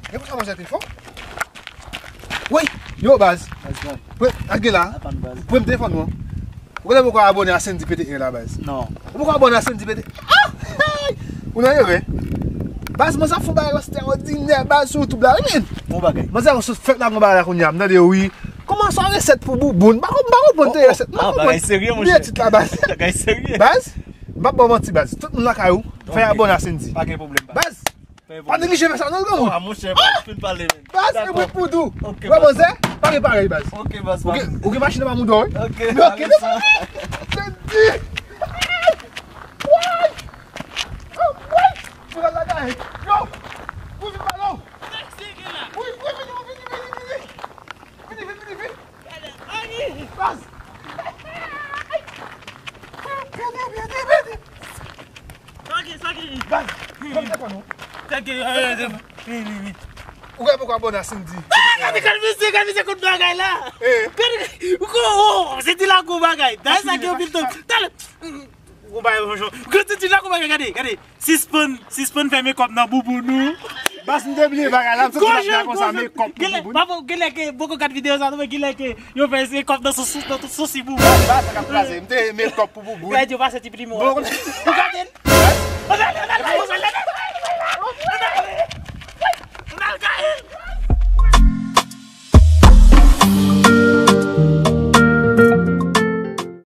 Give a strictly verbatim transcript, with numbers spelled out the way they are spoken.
E konsa manzè te fò. Woy, yo baz. Baz, baz. Pre, ak gen la. Atann, baz. Premye telefòn mwen. Ou konnen poko abone a Sendy P T R la, baz? Non. Ou poko abone a Sendy P T R? Ah! Hey! Ou nan erè. Baz, manzè ap fè bagay ekstraòdinè, baz, sou YouTube la. Wi, men. Bon bagay. Manzè ap sot fèt la, gon bagay la kounye a. M tande, wi. Kòman sa resèt pou bouboun? M pa konn, m pa konprann te resèt. M pa konprann. Ah, bagay serye, monchè. Bliye tit la, baz. Bagay serye. Baz, m p ap ba w manti, baz. Tout moun lakay ou, fè abone a Sendy. Pa gen pwoblèm, baz. Baz, pa neglije fè sa non, granmoun. Ah, monchè, baz, fin pale, men. Baz, e mwen pou dou. Ok, baz. Manzè, pa gen parèy, baz. Ok, baz. Ou gen machin anba mouda w, wi? Ok, ok. Sendy! Woy! Woy! Pou la lagay. Yo! Pou vin balon! Wi, wi, vini, vini, vini, vini! Vini, vini, vini, vini! Baz! Vini, vini, vini, vini! Baz! Kòm te fò nou. Ou gen poko abone a Sendy? Ah, gade, gade misye, gade misye kout bagay la. Eh. Gade, ou ko, oh, Sendy la gwo bagay. Dayè sa ki anpil tan. Talè. Ou bay yon jan. Gade Sendy la gwo bagay, gade, gade. Sispann, sispann fè mekòp nan bouboun ou. Baz, m te bliye bagay la, m santi m ap fè konsa, mekòp pou bouboun. Papa, genlè ke, poko gad videyo sa, non, men genlè ke yo fè mekòp nan sou, sou, nan tout sousi bouboun. Baz, sa k ap kraze, m te mekòp pou bouboun. Yo di yo pase ti plim. Bon, ou gade l? Ou gade l?